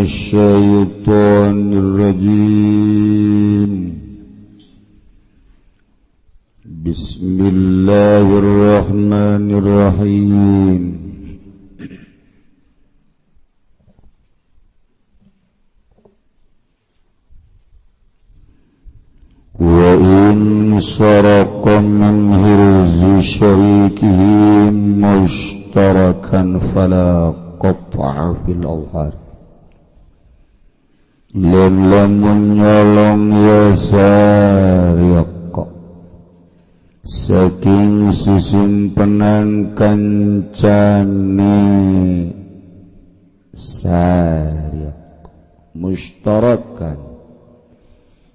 minasyaitonir rajim. Bismillahirrahmanirrahim. Wa in saraqa min hirzi syarikihi mushtarakan fala qat'a fil awhar. Lan lamun nyolong ya sariq saking sisimpenan kancane sariq mushtarakan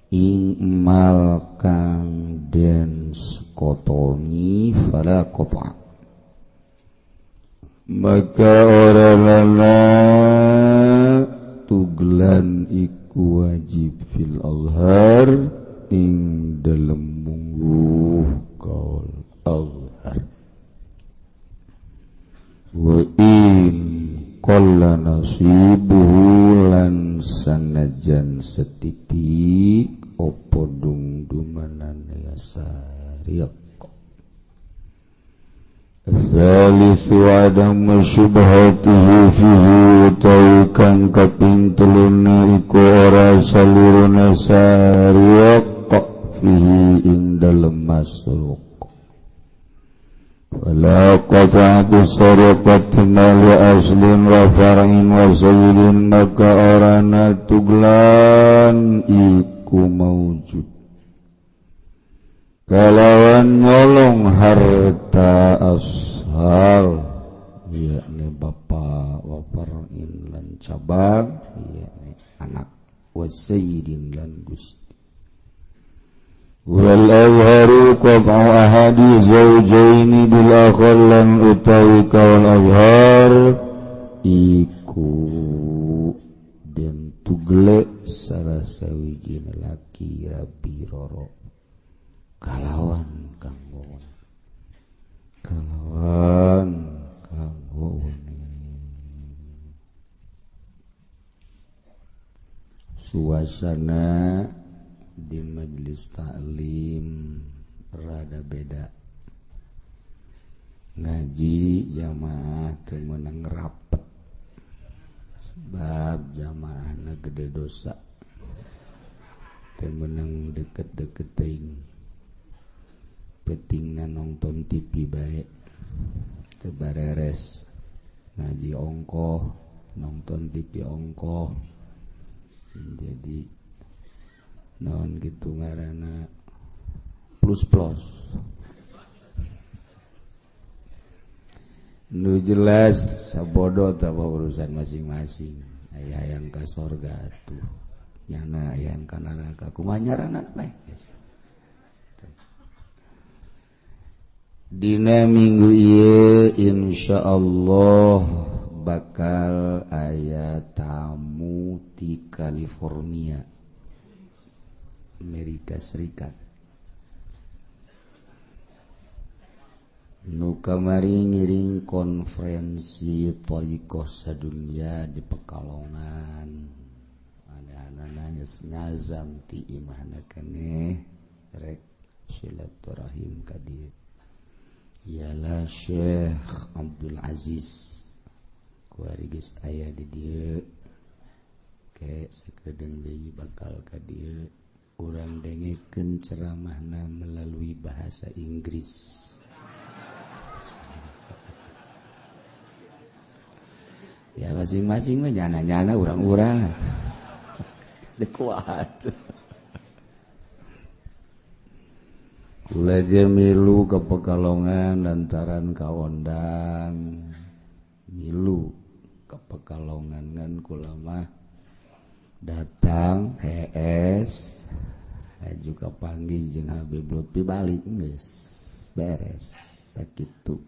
ing mal kang den sekotoni fala qata, maka ora lana tuglan iku wajib fil azhar ing dalem mungguh kaul azhar. Wa in qalla nasibuhu lan sanajan setitik opo dungdumanane ya sariq. Thalithu adam syubhatihi fihi utawi kang kaping teluna iku ora saluruna sariq fihi ing dalem masruq. Wala qata'a bisariqati mali aslin wa far'in wa sayyidin, maka ora natuglan iku maujud kalawan nyolong harta ashal yakni bapa wa far'in lan cabang yakni anak wa sayyidin lan gusti. Wal azharu qat'u ahadi zawjaini bil akhar lan utawi kaul azhar iku den tugle salah sawijine laki rabi roro kalawan kanggo kalawan kanggo. Suasana di majelis taklim rada beda, ngaji jamaah teu meunang rapet sebab jamaahna gede dosa, teu meunang deket-deket teuing, pentingna nonton TV bae teu bareres, ngaji ongkoh nonton TV ongkoh, jadi non gitu ngarana plus plus. Nu jelas sabodo tah urusan masing-masing. Aya yang ka sorga tuh, nyana aya yang ka neraka. Kumaha nyarana bae geus. Dina minggu ieu insyaallah bakal aya tamu ti California, Amerika Serikat. Nu kamari ngiring konferensi thariqah sadunia di Pekalongan. Anak-anak geus ngazam ti imahna keneh rek silaturahim ka dieu. Ialah Syekh Abdul Aziz. Kuari geus aya di dieu. Ke sakedeung deui bakal ka dieu. Urang dengekeun ceramahna melalui bahasa Inggris. Ya masing-masing mah nyana-nyana urang-urang. Teu kuat. Kula ge milu ke Pekalongan lantaran kaondang. Milu ke Pekalongan ngan kula mah datang HS juga panggil jeung Habib Lutfi balik geus beres sakitu.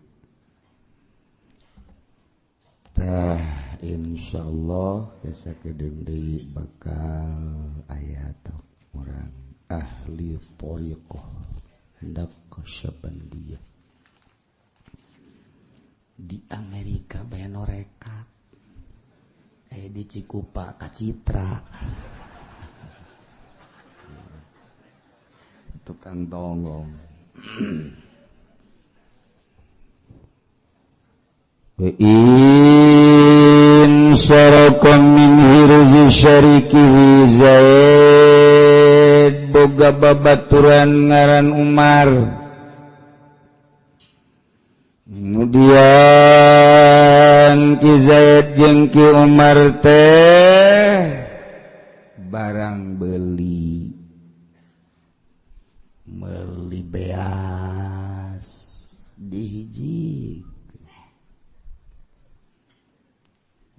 Tah insyaallah sakedeung deui bakal aya urang ahli thariqah hendak Naqsyabandiyah di Amerika bae norekat. Aya di Cikupa Kacitra. Tukang tonggong. Wa in saraka min hirzi syarikihi Zaid boga babaturan ngaran Umar. Kemudian Ki Zaid jeung Ki Umar teh barang beli meuli beas dihiji.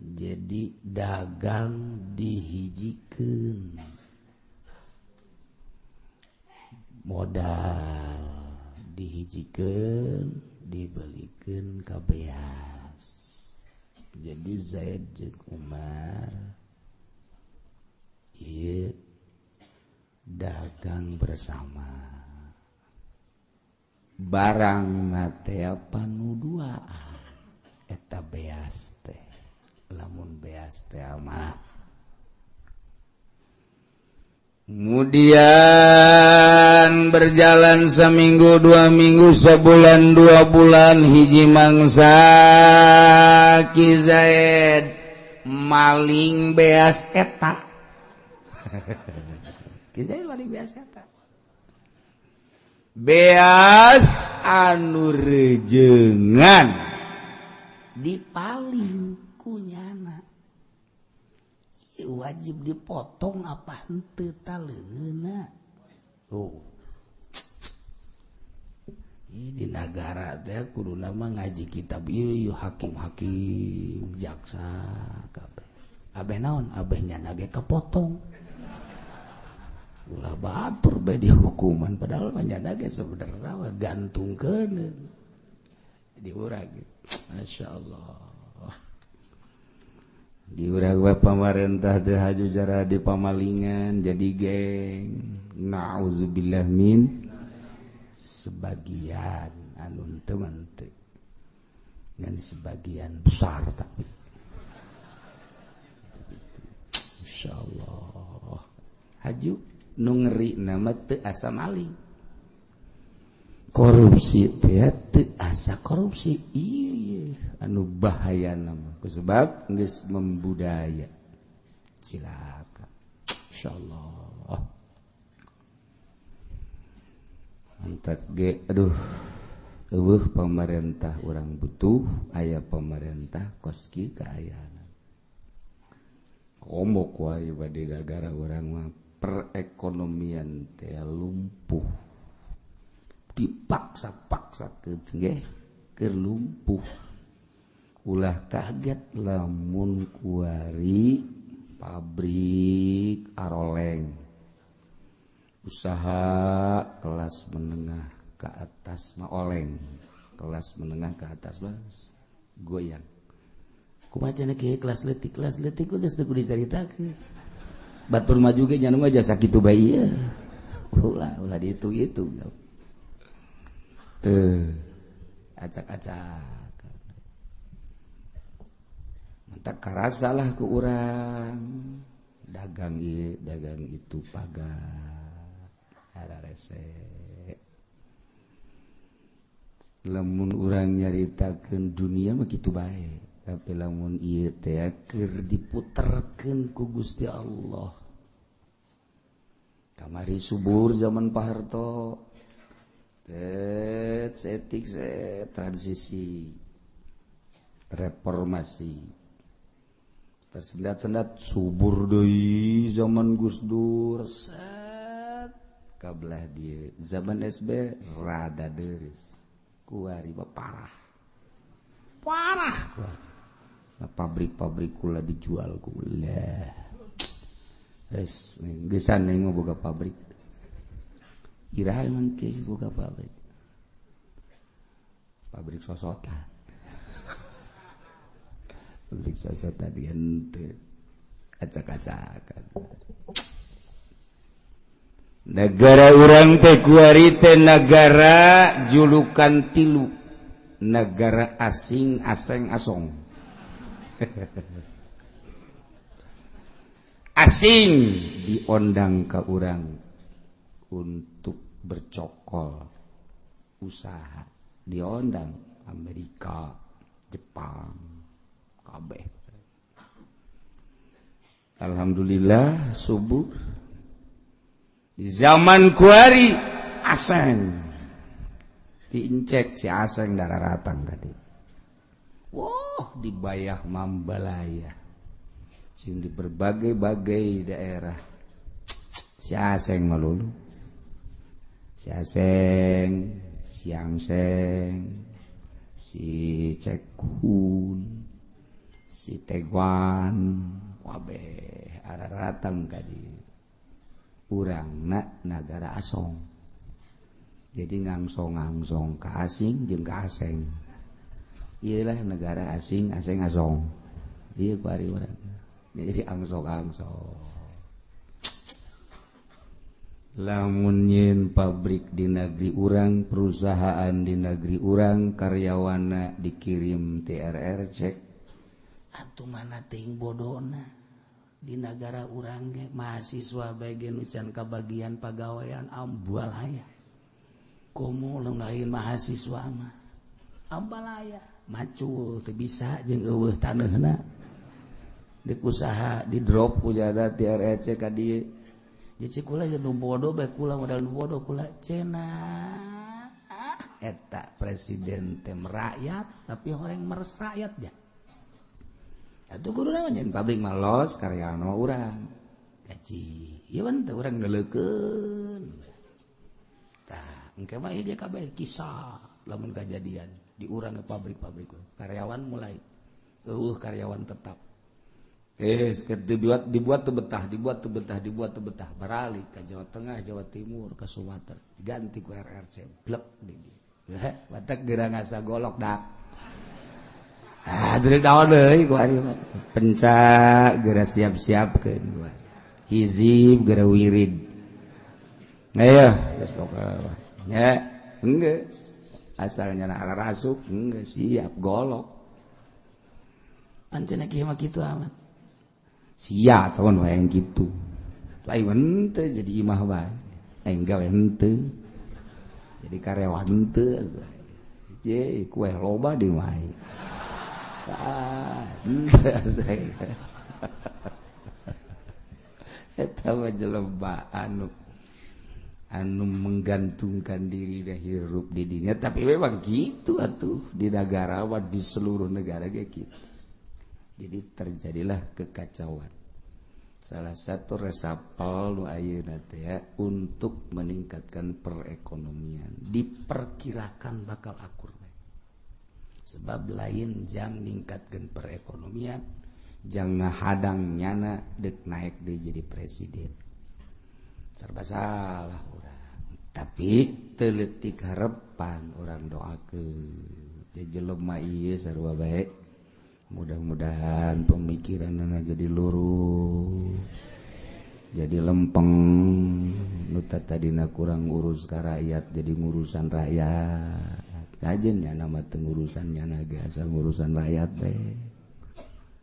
Jadi dagang dihijikeun, modal dihijikeun, dibelikeun ka beas. Jadi Zaid jeung Umar ieu dagang bersama. Barang teh panuduaan eta beas teh. Lamun beas teh mah. Kemudian berjalan seminggu, 2 minggu, sebulan, 2 bulan, hiji mangsa Ki Zaid maling beas eta. Ki Zaid maling beas eta. Beas anu rejengan dipaling kunyana. Wajib dipotong apa henteu taleungeunna. Oh. Di nagara teh kuduna mah ngaji kitab ieu hakim-hakim, jaksa kabeh. Abeh naon? Abeh nyana ge kepotong. Ulah batur bae dihukuman padahal mah nyana ge sebenarnya mah gantungkeun di urang. Masyaallah. Di urang pamarentah teh haju jara di pamalingan jadi geng. Nauzubillah min sebagian anu teu mah teu. Ngan sebagian besar tapi. Insyaallah. Haju nu ngeri nama teu asa maling. Korupsi teh teu asa korupsi. Ieu anu bahaya nama sebab geus membudaya cilaka. Insyaallah. Antak ge aduh eueuh pamarentah urang butuh aya pamarentah kos kieu kaayaan. Komo kuari bade nagara urang mah perekonomian teh lumpuh. Dipaksa-paksa ge keur lumpuh. Ulah kaget lamun kuari pabrik aroleng, usaha kelas menengah ke atas mah oleng, kelas menengah ke atas mah goyang. Kumaha cenah kieu kelas leutik geus teu kudu dicaritakeun. Batur maju ge nya mah jasa kitu bae ieu. Ulah dihitung-hitung. Teu acak-acak. Tak karasalah ke urang dagang ieu dagang itu pagar ararese. Lamun urang nyaritakeun dunia mah kitu bae, tapi lamun ieu teh keur diputerkeun ku Gusti Allah. Kamari subur zaman Pak Harto. Tet setik set transisi reformasi. Tersendat-sendat subur deui zaman Gus Dur set kabelah dieu zaman SB rada deureuh kuari mah parah parah. Nah, pabrik-pabrik kula dijual kula geus geusan mah boga pabrik iraha emang ke boga pabrik pabrik sosotan. Pabrik sosotan henteu acak-acakan. Negara urang teh kuari teh nagara julukan tilu, negara asing aseng asong. Asing diondang ke urang untuk bercokol usaha, diondang Amerika, Jepang, kabeh. Alhamdulillah subur di zaman kuari. Aseng diincek si aseng darah ratang tadi. Wah, dibayah mambalaya sing di berbagai-bagai daerah. Si aseng melulu, si aseng, si angseng, si cekun, si teguan, wabe ratang kadi urang na negara asong. Jadi ngangsong-ngangsong ke asing jeung ke aseng. Iyalah negara asing, aseng asong. Iya, kuari urang jadi angsong-angsong. Lamun nyen pabrik di negeri urang, perusahaan di negeri urang, karyawana dikirim TRRC. Atuh mana ting bodona di negara urang ge mahasiswa bagian ucan kabagian pagawean, ambalaya. Komo lain mahasiswa mah ambalaya, macul teu bisa jeung eueuh taneuhna. Dek usaha di drop ku jada TRRC ka dieu. Jadi kula jeung nu bodoh bae, kula modal nu bodoh kula cenah. Eta presiden teh rakyat tapi orang meres rakyat ya. Atuh kudu naon nyen pabrik mah los, karyawan mah urang gaji. Ieu mah teu urang ngeleukeun. Tah, engke mah ieu kabeh kisah lamun kajadian di urang ke pabrik-pabrik karyawan mulai eueuh karyawan tetap. Dibuat dibuat tuh betah, dibuat tuh betah, dibuat tuh betah, beralih ke Jawa Tengah, Jawa Timur, ke Sumatera, diganti ku RRC blek di dieu. Batak geura ngasa golok dak. Ah, dari daun deui ku ari mah. Pencak geura siap-siapkeun gua. Hizib geura wirid. Ayo, geus pokokna. Nya, enggeus. Asalnya na rasuk, enggeus siap golok. Pancen kieu mah kitu amat. Sia tahun wae gitu. Lain henteu jadi imah wae. Aing gawe henteu. Jadi karyawan henteu. Je, kue loba di wae. Ah, eta mah jelema anu anu menggantungkan diri dan hirup di dinya, tapi memang gitu atuh di negara, di seluruh negara kayak gitu. Jadi terjadilah kekacauan. Salah satu resapel nu ayeuna teh ya, untuk meningkatkan perekonomian diperkirakan bakal akur. Sebab lain jang ningkatkan perekonomian, jang ngahadang nyana dek naik deui jadi presiden. Serba salah urang. Tapi teu leutik harepan urang doakeun. Dia jelema ieu sarua bae. Mudah-mudahan pemikiranna jadi lurus, jadi lempeng. Nu tadina kurang ngurus ka rakyat jadi ngurusan rakyat. Kajen ya nama tengurusan nyana ge asal ngurusan rakyat teh.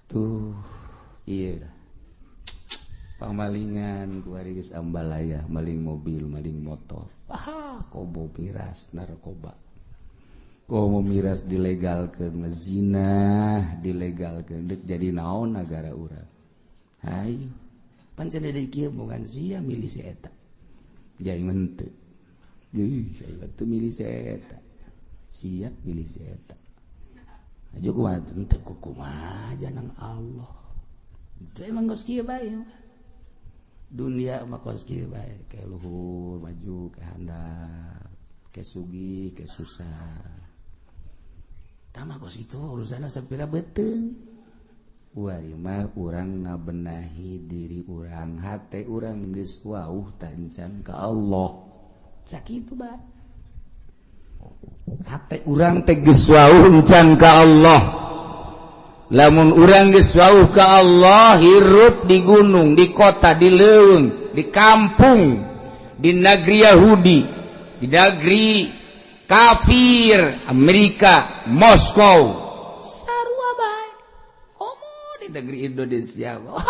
Tuh, iya dah. Pamalingan kuari geus ambalaya, maling mobil, maling motor. Ah, kobo miras narkoba. Komo miras dilegalkeun, zina dilegalkeun, deuk jadi naon nagara urang. Hayu. Pan cenah deui kieu bogan sia milih si eta. Jai henteu. Deui, saya teu milih si eta. Siap milih si eta. Aja kumaha teu kumaha janang Allah. Itu emang geus kieu bae. Dunia mah kos kieu bae, ke luhur maju, ke handap, ke sugih, ke susah. Tah mah kos kitu urusanna sapira beuteung. Wari mah urang ngabenahi diri urang, hate urang geus wauh tancan ka Allah. Sakitu bae. Hate urang teh geus wauh encan ka Allah. Lamun urang geus wauh ka Allah, hirup di gunung, di kota, di leuweung, di kampung, di negeri Yahudi, di negeri kafir, Amerika, Moskow, sarua bae. Komo di negeri Indonesia. Wah,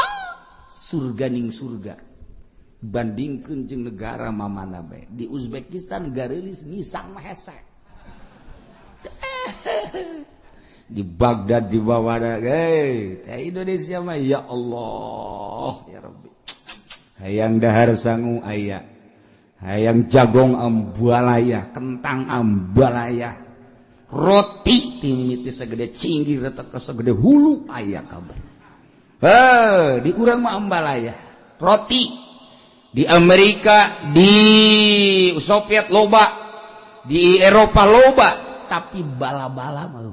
Surga ning surga. Bandingkeun jeung negara mamana bae. Di Uzbekistan gareulis ngisang mah hese. Di Baghdad di bawah hei, Indonesia mah ya Allah ya Rabbi. Hayang dahar sangu aya. Hayang jagong ambalaya, kentang ambalaya. Roti timiti segede cinggir retek segede hulu aya kabar. Heh, di urang mah ambalaya. Roti di Amerika, di Soviet loba, di Eropa loba, tapi bala-bala mah.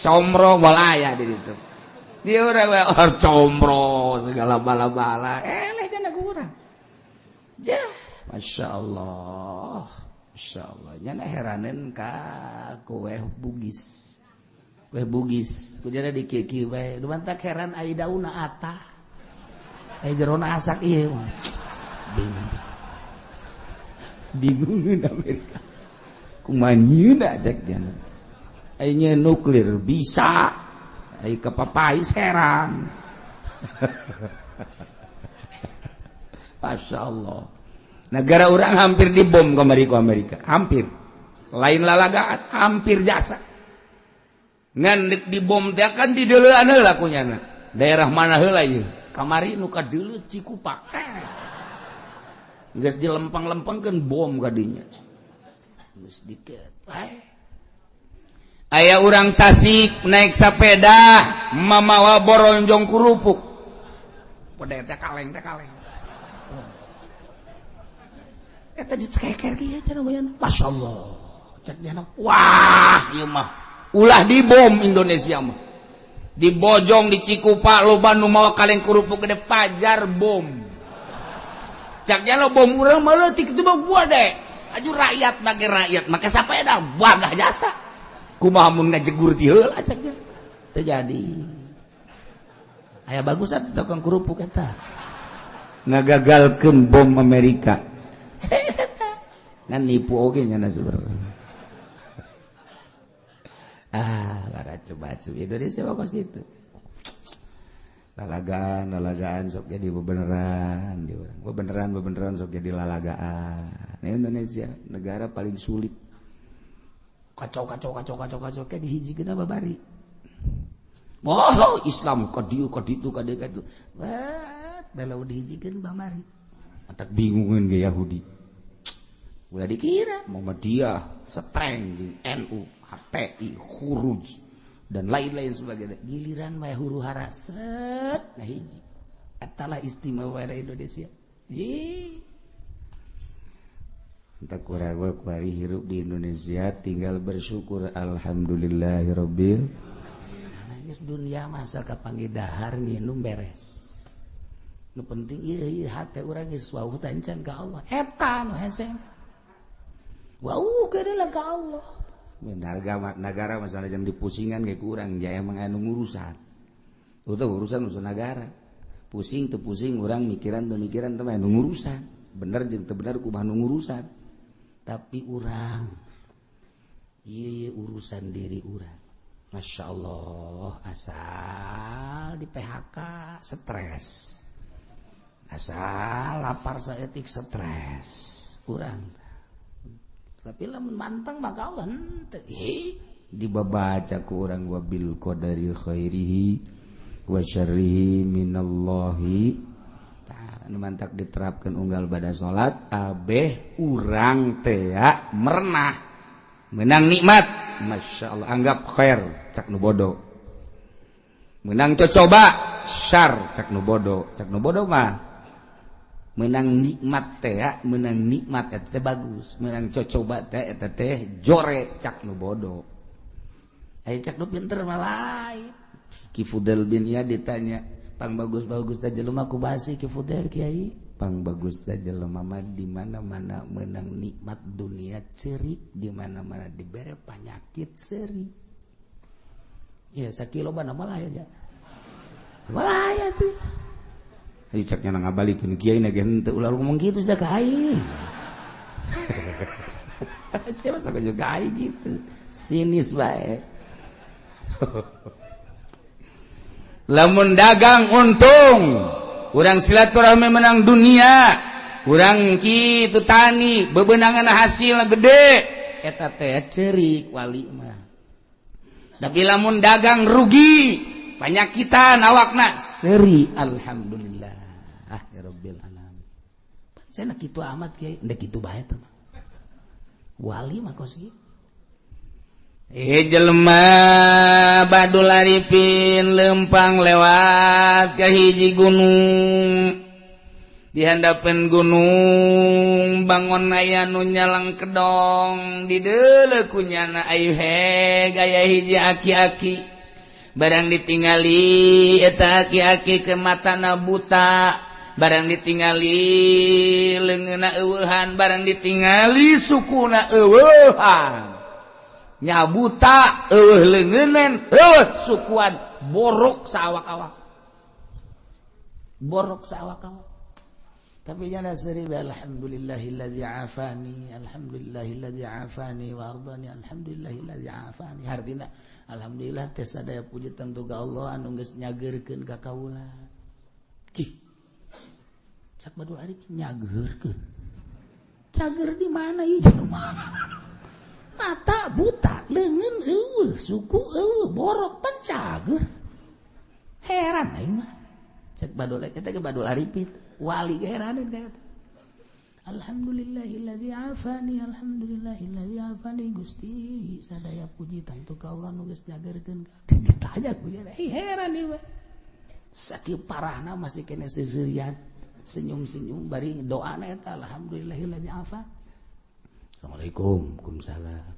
Comro balaya di ditu. Di urang mah comro segala bala-bala. Eleh jana urang. Jah, Masya Allah. Masya Allah. Nyana heranen ka kowe Bugis. Kue Bugis, kujana di kieu bae. Nu mantak heran ai dauna atah. Ai jerona asak ieu. Bingung. Bingungeun Amerika. Kumaha nyeuna cek jana. Ai nyeun nuklir bisa. Ai kapapais heran. Masya Allah. Negara orang hampir dibom kamari ku Amerika. Hampir. Lain lalagaan, hampir jasa. Ngan dek dibom teh kan di deuleuan heula kunyana. Daerah mana heula ieu? Kamari nu ka deuleu Cikupa. Geus dilempeng-lempengkeun bom ka dinya. Geus diket. Aya urang Tasik naik sepeda mamawa boronjong kerupuk. Poda teh kaleng teh kaleng. Eta ditekeker kieu cenah bayan. Masyaallah. Cek jana. Wah, ieu mah ulah dibom Indonesia mah. Di Bojong di Cikupa loba nu mawa kaleng kerupuk gede pajar bom. Cak jalo bom urang mah leutik itu mah gua deh. Aju rakyat bagi rakyat maka sapeda wagah jasa. Kumaha mun ngajegur ti heula cak nya. Teu jadi. Aya bagus atuh tukang kerupuk eta. Ngagagalkeun bom Amerika. Ngan nipu oge nya sebenarnya. Ah, lara coba-coba Indonesia mah kos itu. Lalagaan, lalagaan sok jadi bebeneran di urang. Bebeneran, bebeneran sok jadi lalagaan. Nah, Indonesia negara paling sulit. Kacau, kacau, kacau, kacau, kacau kayak dihijikeun babari. Wah, Islam ka dieu ka ditu ka dieu ka ditu. Wah, belaw dihijikeun babari. Matak bingungeun ge Yahudi. Ulah dikira Muhammadiyah, Setreng, jeung NU, HTI, Khuruj dan lain-lain sebagainya. Giliran mah huru hara set nah hiji. Eta lah istimewa Indonesia. Ye. Entah kurang gua kuari hirup di Indonesia tinggal bersyukur alhamdulillahirabbil. Nah, geus dunia mah asal kapanggih dahar nginum beres. Nu penting ieu ieu hate urang geus wauh tancan ka Allah. Eta nu hese. Wauh keun lah ka Allah. Negara masalah jam dipusingan kayak kurang ya emang anu ngurusan. Itu urusan urusan negara. Pusing teu pusing urang mikiran teu mikiran teh anu ngurusan. Bener jeung teu bener kumaha nu ngurusan. Tapi urang ieu urusan diri urang. Masya Allah, asal di PHK stres. Asal lapar saeutik stres. Urang. Tapi lamun manteng maka Allah henteu. Dibabaca ku urang wabil qadari khairihi wa syarrihi minallahi ta'ala. Nu mantak diterapkeun unggal bada salat abeh urang teh merenah menang nikmat. Masya Allah anggap khair cak nu bodoh. Menang cocoba syar cak nu bodoh. Cak nu bodoh mah menang nikmat teh ya, menang nikmat eta teh bagus, menang cocoba teh eta teh jore cak nu bodoh. Aya cak nu pinter mah lain. Ki Fudel bin Iyad ditanya, "Pang bagus-bagus teh jelema kumaha sih Ki Fudel Kiai?" Pang bagus teh jelema mah di mana-mana menang nikmat dunia ceurik, di mana-mana dibere panyakit seurik. Ya sakilo bana mah lain ya. Malah aya sih. Ayo caknya ngabalikeun kiai na ge henteu ulah ngomong kitu sia ka aing. Siapa sok juga aing gitu. Sinis bae. Lamun dagang untung, urang silaturahmi menang dunia, urang kitu tani bebenangan hasil gede, eta teh cerik wali mah. Tapi lamun dagang rugi, panyakitan awakna, seri alhamdulillah ya rabbil alamin. Saya nak kitu amat kiai, ndek kitu bae teh mah. Wali mah kos kieu. Jelema Badul Arifin lempang lewat ke hiji gunung, dihandapan gunung bangun aya nu nyalang kedong, dideuleu kunyana ayu he gaya hiji aki-aki. Barang ditingali eta aki-aki ke matana buta, barang ditingali leungeunna eueuhan, barang ditingali sukuna eueuhan. Nya buta, eueuh leungeunan, eueuh sukuan, borok saawak-awak. Borok saawak-awak. Tapi jana seri alhamdulillahilladzi afani, alhamdulillahilladzi afani wa ardani, alhamdulillahilladzi afani. Hartina alhamdulillah teh sadaya puji tentu ka Allah anu geus nyageurkeun ka kaula. Cih. Cak Badul Arif nyageurkeun. Cager di mana ieu jelema? Mata buta, leungeun eueuh, suku eueuh, borok pan cager. Heran aing mah. Cek Badul eta ge Badul Arifin, wali ge heraneun ka eta. Alhamdulillahillazi afani, alhamdulillahillazi afani, Gusti sadaya puji tangtu ka Allah nu geus nyageurkeun ka abdi. Ditanya ku dia, heran ieu mah. Sakieu parahna masih kene seuseurian, senyum-senyum bari doana eta alhamdulillahillazi afani. Assalamualaikum, waalaikumsalam.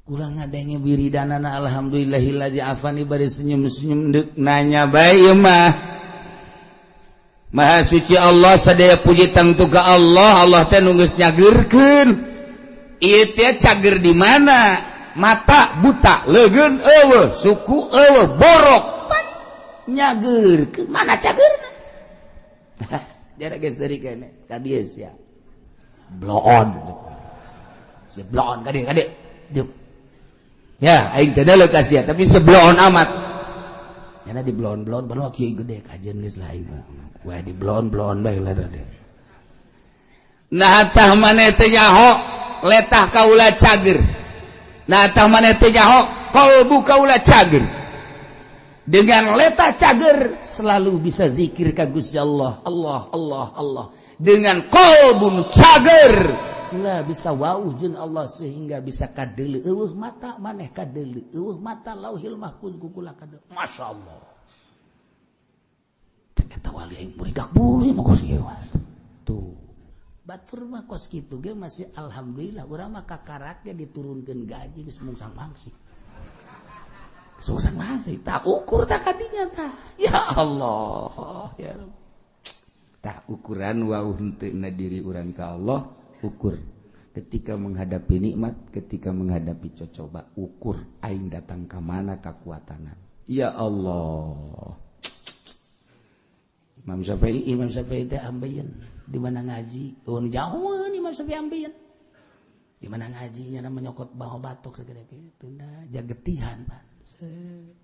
Kula ngadenge wiridanana alhamdulillahillazi afani bari senyum-senyum deuk nanya bae ieu mah. Maha suci Allah, sadaya puji tangtu ka Allah, Allah teh nu geus nyageurkeun. Ieu teh cager di mana? Mata buta, leungeun eueuh, suku eueuh, borok. Pan nyageurkeun, mana cageurna? Jara geus seuri kene, ka dieu sia. Bloon. Si bloon ka dieu, ka dieu. Dieu. Ya, aing teh deuleu ka sia, tapi sebloon amat. Nyana di bloon-bloon baru kieu gede kajian geus lah aing mah. Wah di bloon-bloon bae lah teh. Nah tah maneh teh nyaho letah kaula cager. Nah tah maneh teh nyaho kalbu kaula cager. Dengan letah cager selalu bisa zikir ka Gusti Allah. Allah Allah Allah. Dengan qalbun cager lah bisa wauh jeung Allah sehingga bisa kadeuleu eueuh mata maneh kadeuleu eueuh mata lauhil mahfuz kukula kadeuleu. Masya Allah. Cek eta wali aing murigak bulu mah kos kieu. Tuh. Batur mah kos kitu ge masih alhamdulillah, urang mah kakarak ge diturunkeun gaji geus mungsang mangsi. Susah mangsi tak ukur tak kadinya tah. Ya Allah, ya Rabb. Tah ukuran wau henteu na diri urang ka Allah, ukur ketika menghadapi nikmat, ketika menghadapi cocoba, ukur aing datang ka mana kakuatana. Ya Allah. Imam Syafi'i, Imam Syafi'i teh ambeien di mana ngaji, oh jauh Imam Syafi'i ambeien. Di mana ngajinya namanya nyokot bahu batok segede kitu tunda jagetihan pan.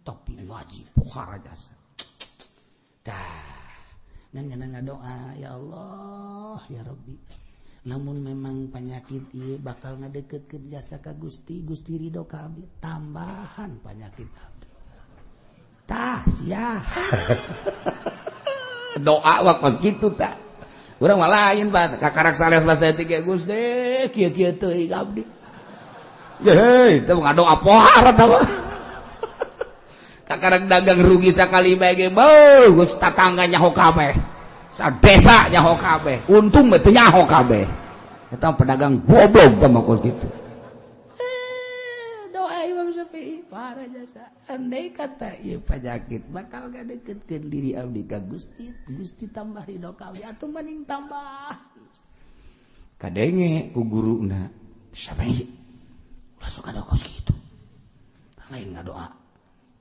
Topi ngaji pohara jasa. Tah, ngan nyana ngadoa, ya Allah, ya Rabbi. Namun memang penyakit ieu bakal ngadeketkeun jasa ka Gusti, Gusti ridho ka abdi, tambahan penyakit abdi. Tah sia. Doa wah kos kitu tah. Urang mah lain Pak, kakarak saleh bahasa tiga Gusti, kieu-kieu teuing abdi. Hei, teu ngadoa pohara tah mah. Kakarak dagang rugi sakali bae ge, beuh, geus tatangga nyaho kabeh. Sadesa nyaho kabeh. Untung mah teu nyaho kabeh. Eta pedagang goblok tah mah kos kitu. Doa Imam Syafi'i parah jasa. Andai kata ieu penyakit bakal ngadeketkeun diri abdi ka Gusti, Gusti tambah ridho ka abdi atuh mending tambah. Kadenge ku guruna Syafi'i. Ulah sok ada kos kitu. Lain ngadoa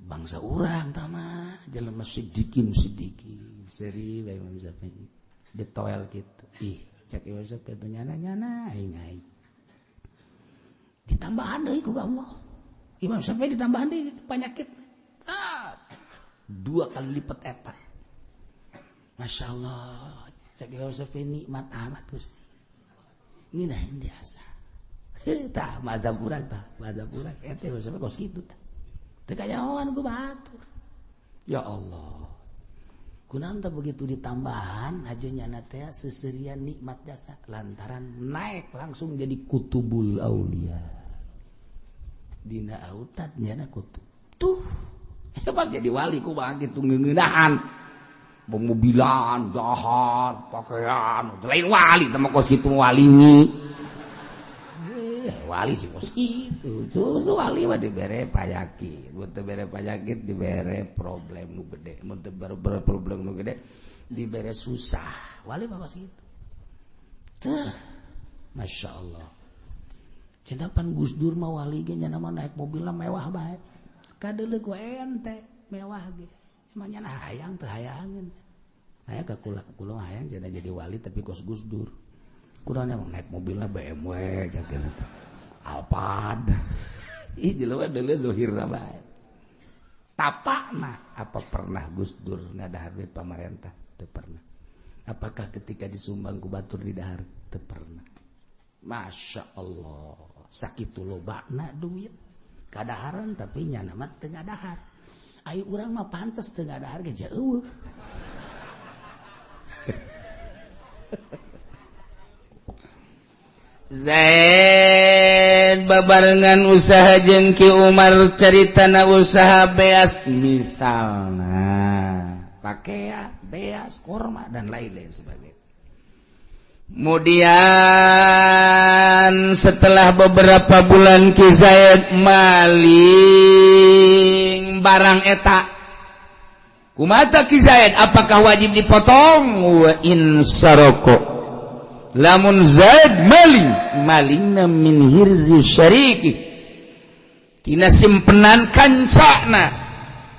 bangsa urang tah mah jelema sidikin sidikin seri bae Imam Syafi'i ditoel kitu. Ih, cek Imam Syafi'i teh nyana-nyana aing aing. Ditambahan deui ku Allah. Imam Syafi'i ditambahan deui penyakit. Ah, 2 kali lipat eta. Masya Allah, cek Imam Syafi'i nikmat amat Gusti. Ngeunaheun biasa. Tah mazhab urang tah, mazhab urang eta Imam Syafi'i kos kitu tah. Teu kanyahoan ku batur. Ya Allah. Kunaon teh begitu ditambahan hajo nyana teh seserian nikmat jasa lantaran naik langsung jadi kutubul aulia. Dina autat nyana kutub. Tuh, hebat jadi wali ku mah kitu ngeuneunahan. Pemobilan, dahar, pakaian, lain wali teh mah kos kitu wali. Wali sih kos kitu. Susu wali mah dibere panyakit, mun teu bere panyakit dibere problem nu gede, mun teu bere problem nu gede dibere susah. Wali mah kos kitu. Tuh, Masya Allah. Cenah pan Gus Dur mah wali ge nya mah naik mobilna mewah bae. Kadeuleuh ku ente mewah ge. Emang nya hayang teu hayangeun. Aya ka kula, kula hayang cenah jadi wali tapi kos Gus Dur. Kurangnya emang naik mobilnya BMW cenah teh. Alphard. Ih jelema deuleuh zohirna bae. Tapakna apa pernah Gus Dur ngadahar duit pamarentah? Teu pernah. Apakah ketika disumbang ku batur didahar? Teu pernah. Masya Allah, sakitu lobana duit kadaharan tapi nyana mah teu ngadahar. Ayo urang mah pantes teu ngadahar ge jauh. Zaid babarengan usaha jeung Ki Umar caritana usaha beas misalna pakaian, beas, korma dan lain-lain sebagainya. Kemudian setelah beberapa bulan Ki Zaid maling barang eta. Kumata Ki Zaid apakah wajib dipotong? Wa in saroko. Lamun Zaid maling, malingna min hirzi syariki. Tina simpenan kancana.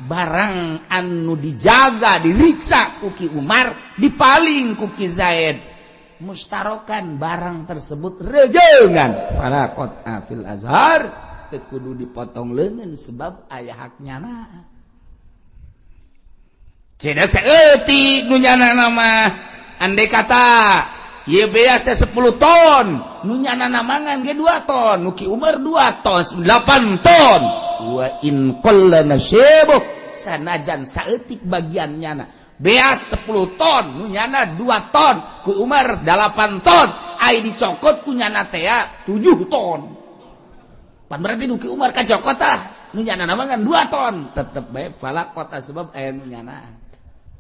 Barang anu dijaga, diriksa ku Ki Umar, dipaling ku Ki Zaid. Mustarokan barang tersebut rejengan falaqat afil azhar teu kudu dipotong leungeun sebab aya hak nyana. Cenah saeutik nu nyana mah andai kata ieu beas teh 10 ton nu nyana mangan ge 2 ton nu Ki Umar 2 ton 8 ton wa in qalla nasibu sanajan saeutik bagian nyana beas 10 ton nu nyana 2 ton ku Umar 8 ton ai dicokot ku nyana teh 7 ton pan berarti nu Ki Umar kacokot tah nu nyana mangan 2 ton tetep bae falaqat sebab aya nu nyana.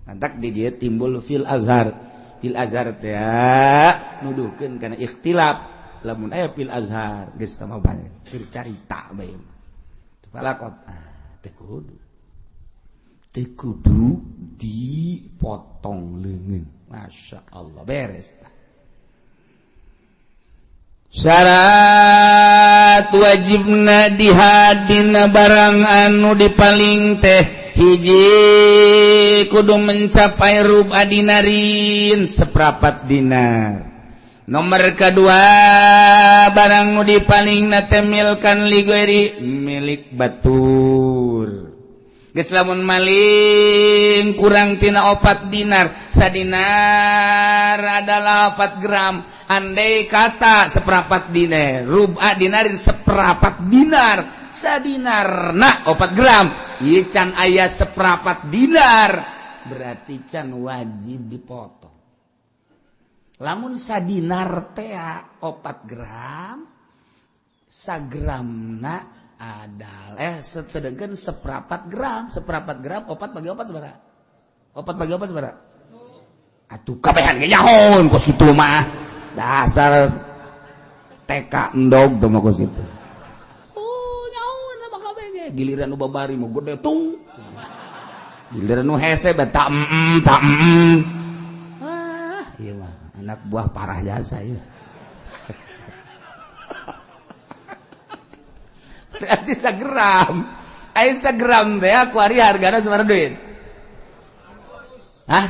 Mantak di dieu timbul fil azhar. Fil azhar teh nuduhkeun kana ikhtilaf lamun aya fil azhar geus tah mah bae keur carita bae falaqat teh kudu teu kudu dipotong leungeun. Masya Allah beres. Syarat wajibna dihadina barang anu dipaling teh hiji kudu mencapai ruba dinarin seprapat dinar. Nomor kedua barang nu dipaling na teh milkan ligoiri milik batur. Geus lamun maling kurang tina 4 dinar, sadinar adalah 4 gram. Andai kata seperempat dinar, ruba dinarin seperempat dinar, sadinar nah 4 gram. Ieu can aya seperempat dinar, berarti can wajib dipotong. Lamun sadinar teh 4 gram, sagramna adalah sedangkan seperempat gram, seperempat gram 4 bagi 4 sabaraha? 4 bagi 4 sabaraha? Atuh kabehan ge nyahoon kos kitu mah. Dasar TK endog teh mah kos kitu. Oh, nyahoon mah kabeh ge. Giliran nu babari mah gede tung. Giliran nu hese bae tak tak em. Ah, ieu mah anak buah parah jasa ieu. Berarti segram. Ayo segram teh aku hari hargana sabaraha duit? Hah?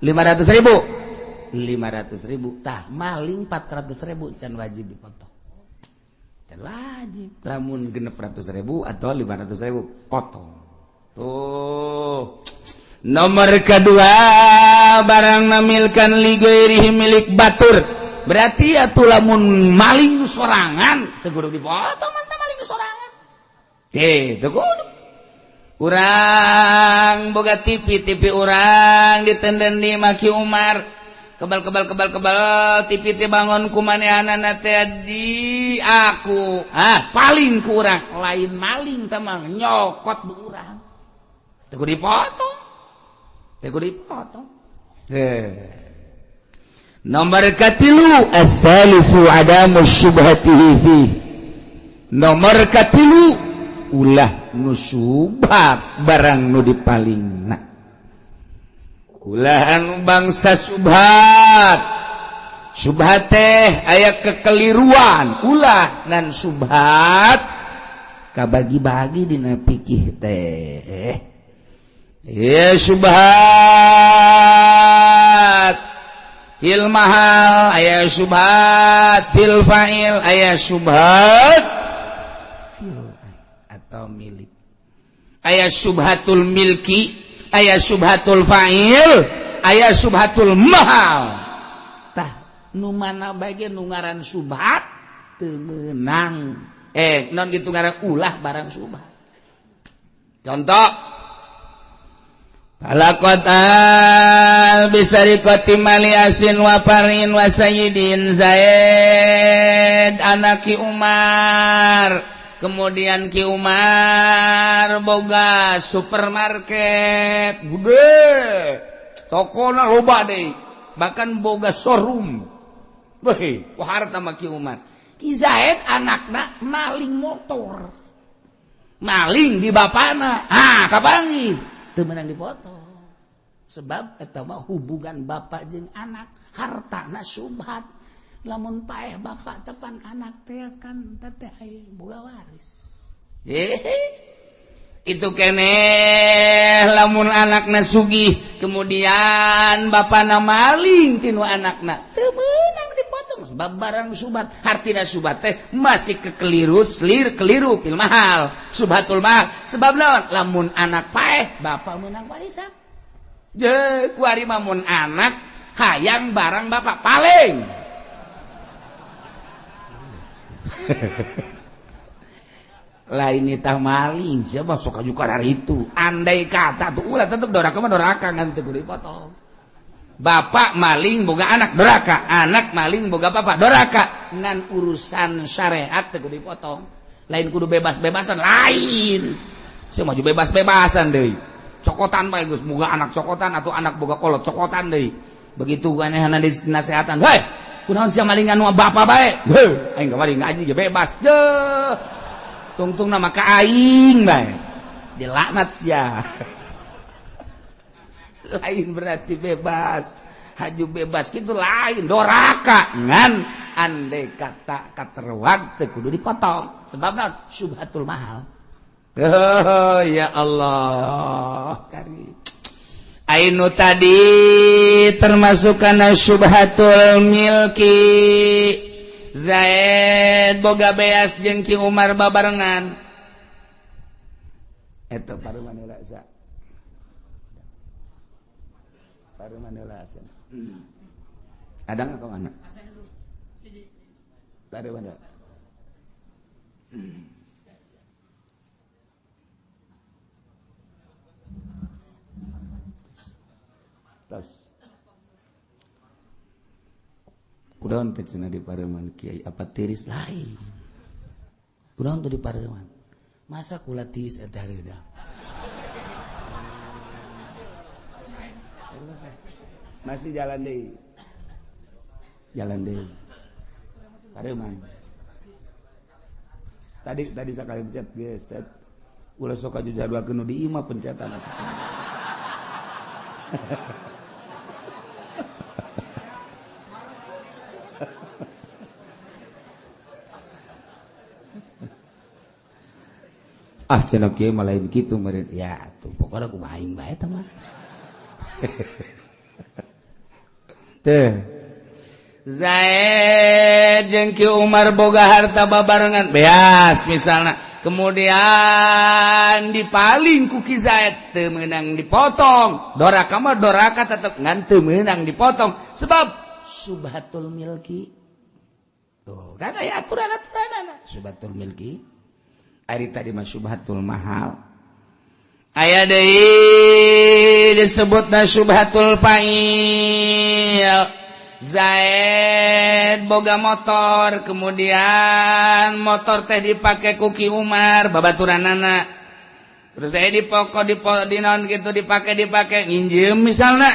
500.000. 500.000. Tah maling 400.000 can wajib dipotong. Can wajib. Lamun 600.000 atau 500.000 potong. Tuh. Nomor kedua barang namilkan li ghairihi milik batur. Berarti atuh lamun maling sorangan teu kudu dipotong, masa maling sorangan. Teu kudu. Urang boga TV, TV urang ditenden di Maki Umar. Kebal kebal kebal kebal TV teh bangon ku manehanana teh di aku. Ah, paling ku urang, lain maling teh mah nyokot bu urang. Teu kudu dipotong. Teu kudu dipotong. Nomor katilu as-salisu adamu syubhatihi fi. Nomor katilu ulah nu subhat barang nu dipalingna. Ulah anu bangsa subhat. Subhat teh aya kekeliruan, ulah ngan subhat kabagi-bagi dina fikih teh. Ya subhat fil mahal aya subhat fil fa'il aya subhat fil atau milik aya subhatul milki aya subhatul fa'il aya subhatul mahal. Tah nu mana bae nu ngaran subhat teu meunang non gitu ngaran ulah barang subhat. Contoh Falaqat bisariqati mali asin wa farin wa sayyidin Zaid anak Ki Umar. Kemudian Ki Umar boga supermarket gede, tokona loba deui, bahkan boga showroom. Weh, wah harta mah Ki Umar. Ki Zaid anakna maling motor. Maling di bapana. Ah, kapanggih? Teu meunang dipotong. Sebab eta mah hubungan bapak jeung anak, hartana subhat. Lamun paeh bapak tepan anak teh kan teteh aya boga waris. Itu keneh lamun anakna sugih, kemudian bapana maling tinu anakna, teu meunang dipotong sebab barang subhat. Hartina subhat teh masih kekeliru, selir keliru fil mahal, subhatul mahal. Sebab naon? Lamun anak paeh bapak meunang warisan. Je kuari mah mun anak hayang barang bapak paling. Lain itah maling siapa sok aju karar itu. Andai kata tuh ulah tetep doraka mah doraka ngan teu kudu dipotong. Bapak maling boga anak doraka, anak maling boga bapak doraka. Ngan urusan syariat teu kudu dipotong. Lain kudu bebas-bebasan lain. Sia maju bebas-bebasan deui. Cokotan bae geus boga anak cokotan atau anak boga kolot cokotan deui. Begitu anehna dinasehatan, "Hei, kunaon sia malingan nu bapak bae?" Heuh, aing kamari ngaji ge bebas. Deuh. Tungtung nama ka aing bae. Dilaknat sia. Lain berarti bebas. Haju bebas gitu lain doraka ngan andai kata katerwag teu kudu dipotong. Sebab naon? Syubhatul mahal. Oh, ya Allah karim. Ainu tadi termasuk kana syubhatul milki. Zaid boga beas jeung Ki Umar babarengan. Eta paruman heula sa. Paruman heula asa. Adang ka mana? Paruman heula. Tos. Kudaon teh cenah di pareman kiai apa tiris lain. Kudaon teh di pareman. Masa kula tiis eta hareuda. Masih jalan deui. Jalan deui. Pareman. Tadi sakali pencet geus teh. Ulah sok aju jadwalkeun nu di imah pencetan. Ah cenah kieu mah lain kitu meureun. Ya tuh pokona kumaha aing bae tah mah. Teh Zaid jeung Ki Umar boga harta babarengan beas misalna. Kemudian dipaling ku Ki Zaid teu meunang dipotong. Doraka mah doraka tetep ngan teu meunang dipotong sebab subhatul milki. Tuh, kan aya aturan-aturanana. Subhatul milki. Ari tadi mah subhatul mahal. Aya deui disebutna subhatul fa'il. Zaid boga motor, kemudian motor teh dipake ku Ki Umar babaturanana. Terus teh dipoko di naon gitu dipake nginjem misalna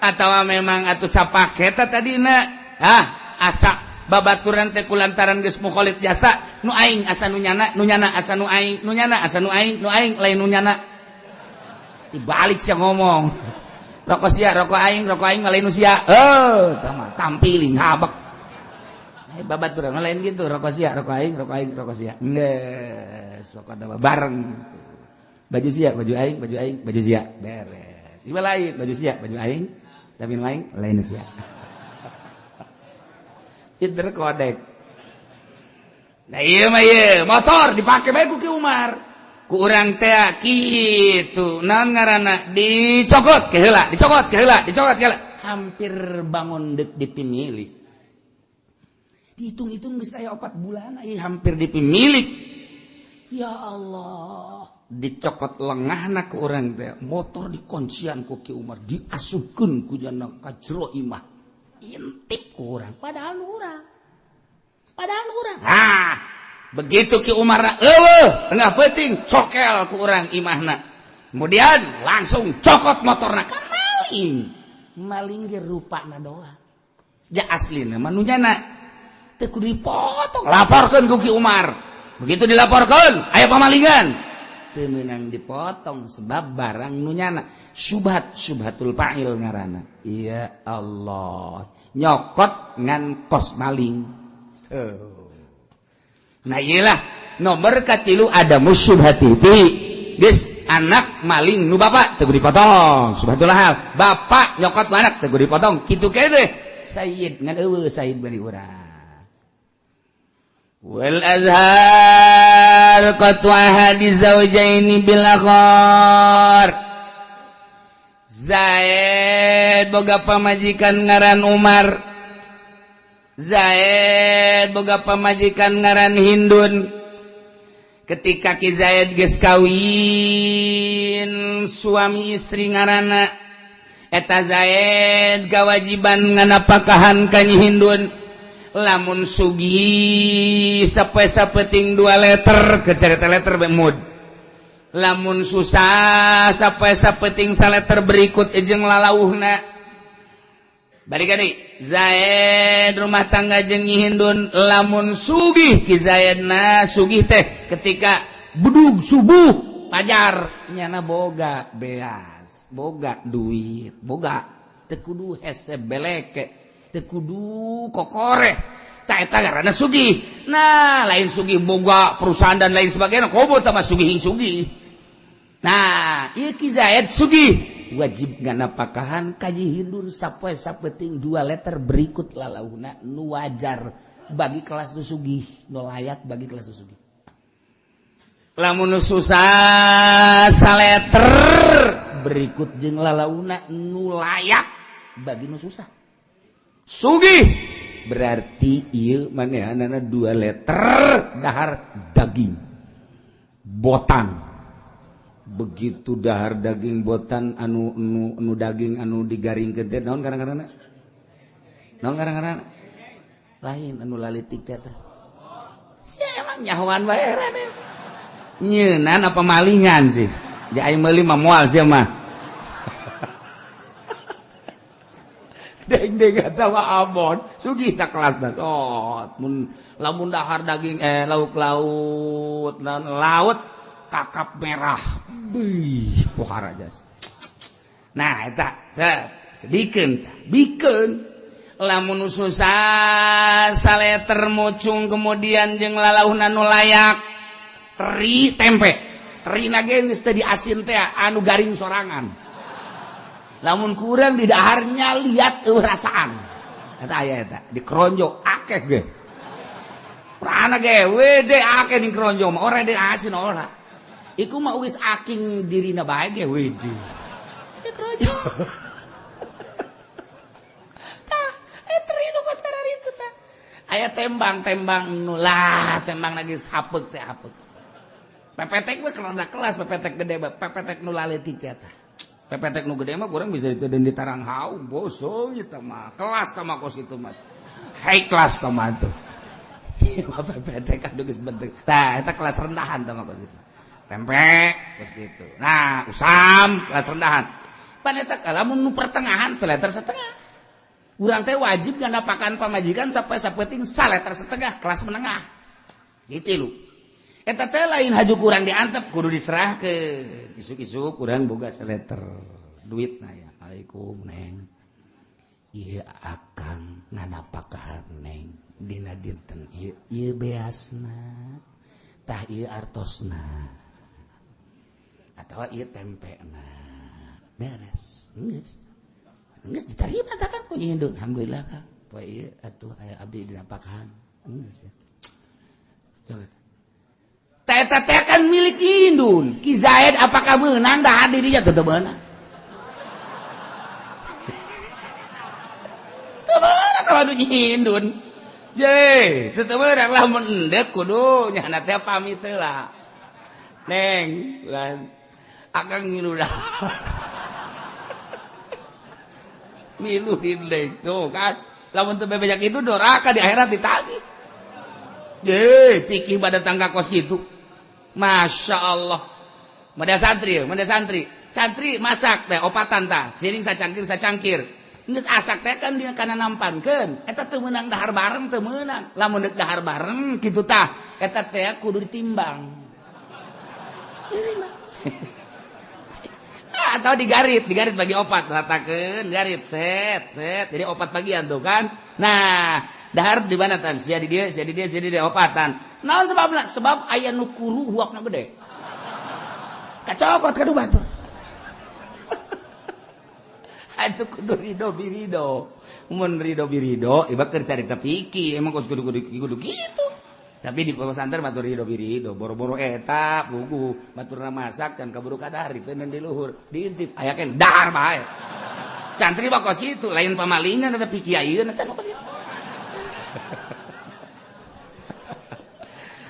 atawa memang atuh sapaketa tadina. Hah, asa babaturan teh kulantaran geus mukholid jasa nu aing asa nu nyana, nu nyana asa nu aing, nu nyana asa nu aing, nu aing lain nu nyana. Dibalik sia ngomong. Rokok sia, rokok aing lain nu sia. Eh, tampiling habek. Babaturan lain gitu, rokok sia, rokok aing, rokok sia. Geus, pokona bareng. Baju sia, baju aing, baju sia. Beres. Ieu lain, baju sia, baju aing, tapi nu aing lain nu sia. Pinter kodek. Nah ieu mah ieu, motor dipake bae ku Ki Umar. Ku urang teh kitu, naon ngaranna dicokot ke heula, dicokot ke heula, dicokot ke heula. Hampir bangun deuk dipimilik. Dihitung-hitung geus aya 4 bulan ieu hampir dipimilik. Ya Allah, dicokot lengahna ku urang teh, motor dikuncian ku Ki Umar, diasupkeun ku jana ka jero imah. Intip ku urang, padahal nu urang. Padahal nu urang. Ah, begitu Ki Umar eueuh tengah peuting cokel ku urang imahna. Kemudian langsung cokot motorna kan maling. Maling ge rupana doang. Ja aslina mah nu nyana. Teu kudu dipotong, laporkeun ku Ki Umar. Begitu dilaporkeun, aya pamalingan. Teu meunang dipotong sebab barang nu nyana. Subhat, subhatul fa'il ngaranna. Ya Allah, nyokot ngan kos maling. Tuh. Nah iyalah nomor katilu ada musyubhati fi. Geus anak maling nu bapak teu dipotong, subhatul hal. Bapak nyokot nu anak teu dipotong, kitu keneh. Sayyid ngan eueuh sayyid bani urang. Wal azhar qatu ahadi zawjaini bil akhar. Zaid boga pamajikan ngaran Umar. Zaid boga pamajikan ngaran Hindun. Ketika Ki Zaid geus kawin suami istri ngaranna eta Zaid kewajiban nganapakahan ka Nyi Hindun. Lamun sugih sapoe sapeting 2 liter kecerita letter bemud. Lamun susah sapoe sapeting saleter berikut jeung lalauhna. Balik deui Zaid rumah tangga jeung Nyi Hindun lamun sugih Ki Zaidna sugih teh ketika bedug subuh pajar nyana boga beas, boga duit, boga teu kudu hese beleke, teu kudu kokoreh. Ta eta ngaranna sugih. Nah, lain sugih boga perusahaan dan lain sebagainya, komo tah mah sugih sugih. Nah, ieu Ki Zaid sugih wajib nganapakahan ka Nyi Hindun sapoe sapeting 2 letter berikut lalauna nu wajar bagi kelas nu sugih, nu layak bagi kelas nu sugih. Lamun nu susah saleter berikut jeung lalauna nu layak bagi nu susah. Sugih berarti ieu manehanana 2 letter dahar daging botan. Begitu dahar daging botan anu nu, nu daging anu digaringkeun teh naon karang-karangna? Naon karang-karangna? Lain anu lalitik teh teh. Sia emang nyahoan bae rene. Nyeunan apa malingan sih? Di aing meuli mah moal sia mah. Deng-deng atawa abon, sugih tak kelas dah. Oh, mun lamun dahar daging lauk laut, naon laut kakap merah. Bih, pohara jas. Nah, eta set bikeun, bikeun. Lamun susah saleter mucung kemudian jeung lalauhna nu layak. Teri tempe. Teri na ge geus teu diasin teh anu garing sorangan. Lamun kurang di daharnya lihat rasaan. Eta aya eta dikeronjok akeh ge. Prana ge wede akeh ning keronjong mah ora de asin ora. Iku mah wis aking dirina bae ge wede. Ya keronjong. Tah, eta nu kos itu tah. Aya tembang-tembang nu lah, tembang lagi sapeuk teh apek. Pepetek mah kelas kelas pepetek gede mah, pepetek nu laletik teh tah. Pepetek nu gede mah kurang bisa diteuden di tarang haung boso ieu mah. Kelas tah mah kos kitu mah. High class tah mah tuh. Pepetek aduh geus bentuk. Tah eta kelas rendahan tah mah kos kitu. Tempe kos kitu. Nah, usam kelas rendahan. Pan eta lamun nu pertengahan seleter setengah. Urang teh wajib nganapakan pamajikan sampai sapeting saleter setengah kelas menengah. Gitu lu. Eta teh lain haju kurang diantep kudu diserahkeun. Isuk-isuk urang boga seleter duitna ya. Assalamualaikum neng. Ieu akang nganapakahan neng dina dinten ieu ieu beasna. Tah ieu artosna. Atawa ieu tempena. Beres. Geus. Geus diterima tah kan ku nyindun. Alhamdulillah Kang. Poe ieu atuh aya abdi dinapakahan. Geus ya. Coba. Teta teh kan milik Indun. Ki Zaid apakah meunang dah di dinya teu meunang. Teu meunang kalau Indun. Je, teu meunang lamun endek kudu nyana teh pamit heula. Neng, lan akang ngilu dah. Milu hindek tuh kan. Lamun teu bebejak itu doraka di akhirat ditagih. Je, pikir pada tangga kos gitu. Masya Allah. Mada santri, mada santri. Santri masak teh opatan tah. Siring sacangkir sacangkir. Geus asak teh kan dina kana nampankeun. Eta teu meunang dahar bareng teu meunang. Lamun deuk dahar bareng kitu tah. Eta teh kudu ditimbang. Atau digarit, digarit bagi opat, ratakeun, garit set, set. Jadi opat bagian tuh kan. Nah, dahar di mana tan? Sia di dieu, sia di dieu, sia di dieu opatan. Naon sebabna? Sebab aya nu kuru huapna gede. Kacokot ka du batur. Atuh kudu rido birido. Mun rido birido, iba keur carita piki, emang kos kudu kudu kudu kitu. Tapi di pesantren batur rido birido, boro-boro eta buku baturna masak can kaburu kadari teuneun di luhur, diintip aya ken dahar bae. Santri mah kos kitu, lain pamalingan eta piki ayeuna eta mah kos kitu.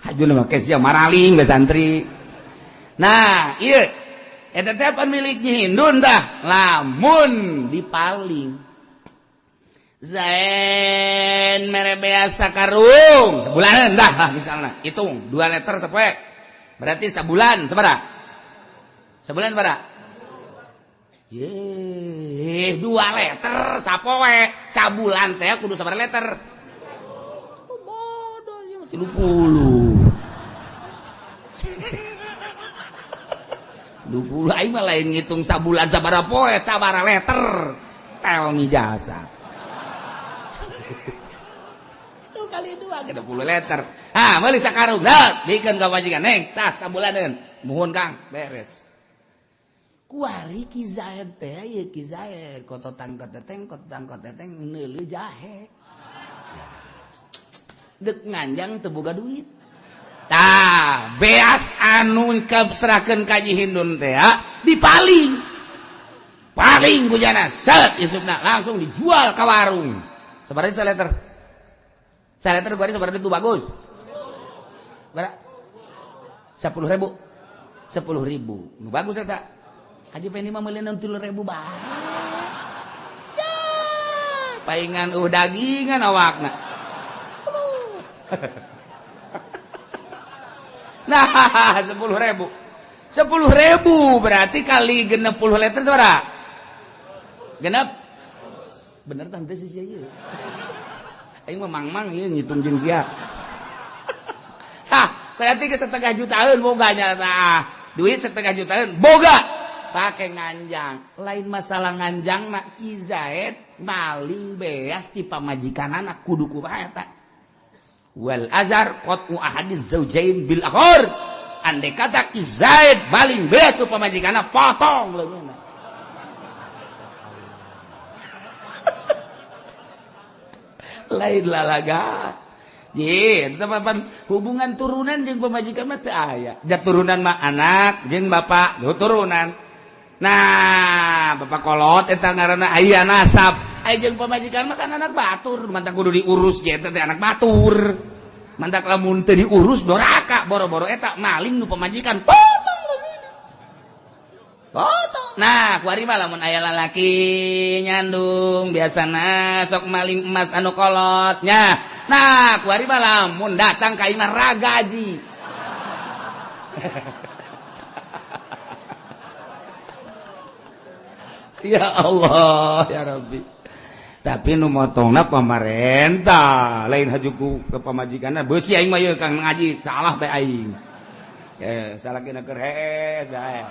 Hajuna mah sia maraling we santri. Nah, ieu eta teh pan milik Nyi Hindun tah, lamun dipaling. Zain mere beas sakarung sebulanan dah misalna, hitung 2 liter sapoe. Berarti sabulan sabaraha? Sabulan sabaraha? Ye, 2 liter sapoe, sabulan teh kudu sabaraha liter? Bodoh sih 30. 20 aing mah lain ngitung sabulan sabaraha poe, sabaraha liter. Tel mi jasa. Itu kali 2 ke 20 liter. Ah, meuli sakarung. Dah, bikeun ka majikan neng, tah sabulaneun. Muhun Kang, beres. Kuari Ki Zaid teh ieu Ki Zaid kototang koteteng kototang koteteng neuleuh jahe. Dek nganjang teu boga duit. Tah, beas anu kaserahkeun ka Nyi Hindun teh dipaling. Paling kujana set isukna langsung dijual ka warung. Sabaraha saliter? Saliter gua sabaraha itu bagus. Berapa? 10.000. 10.000. Nu bagus eta. Haji Pendi mah meuli 3.000 bae. Ya, paingan dagingan awakna. Nah, 10.000. 10.000 berarti kali 60 liter sabaraha? Genep. Bener tante sih sia ieu. Aing mah mang-mang ieu ngitung jeung sia. Hah, berarti ke 0,5 jutaan boganya tah. Duit 0,5 jutaan boga. Pakai nganjang. Lain masalah nganjang mah Ki Zaid maling beas ti pamajikanana kudu kumaha eta. Wal azar qat'u ahadiz zaujain bil akhar. Andai kata Ki Zaid maling beas tu pamajikanana potong leungeunna. Lain lalaga. Ye, eta hubungan turunan jeung pamajikan mah teu aya. Da turunan mah anak jeung bapak, tuh turunan. Nah, bapak kolot eta ngaranna aya nasab. Aya jeung pamajikan mah kan anak batur, mantak kudu diurus ge eta teh anak batur. Mantak lamun teu diurus doraka, boro-boro eta maling nu pamajikan. Potong leungeunna. Potong. Nah, kuari mah lamun aya lalaki nyandung biasana sok maling emas anu kolotnya. Nah, kuari mah lamun datang ka imah ragaji. Ya Allah, ya Rabbi. Tapi nu motongna pamarentah, lain hajuku ke pamajikanna. Beusi aing mah ieu Kang ngaji, salah teh aing. Salah kena keur hees bae.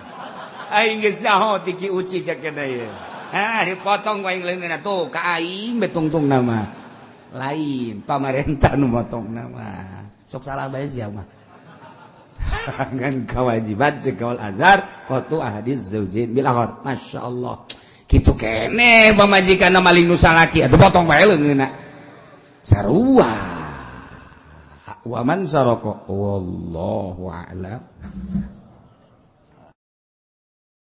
Aing geus nyaho tiki uci cek kena ieu. Hah, dipotong ku aing leungeunna tuh ka aing betungtung nama. Lain pamarentah nu motong nama. Sok salah bae sia mah. Ngan kewajiban cek kaul azhar qatu ahadiz zaujain bil akhar. Masyaallah. Kitu kene pamajikanna maling nu salaki atuh potong bae leungeunna. Sarua. Wa man saraka wallahu a'lam.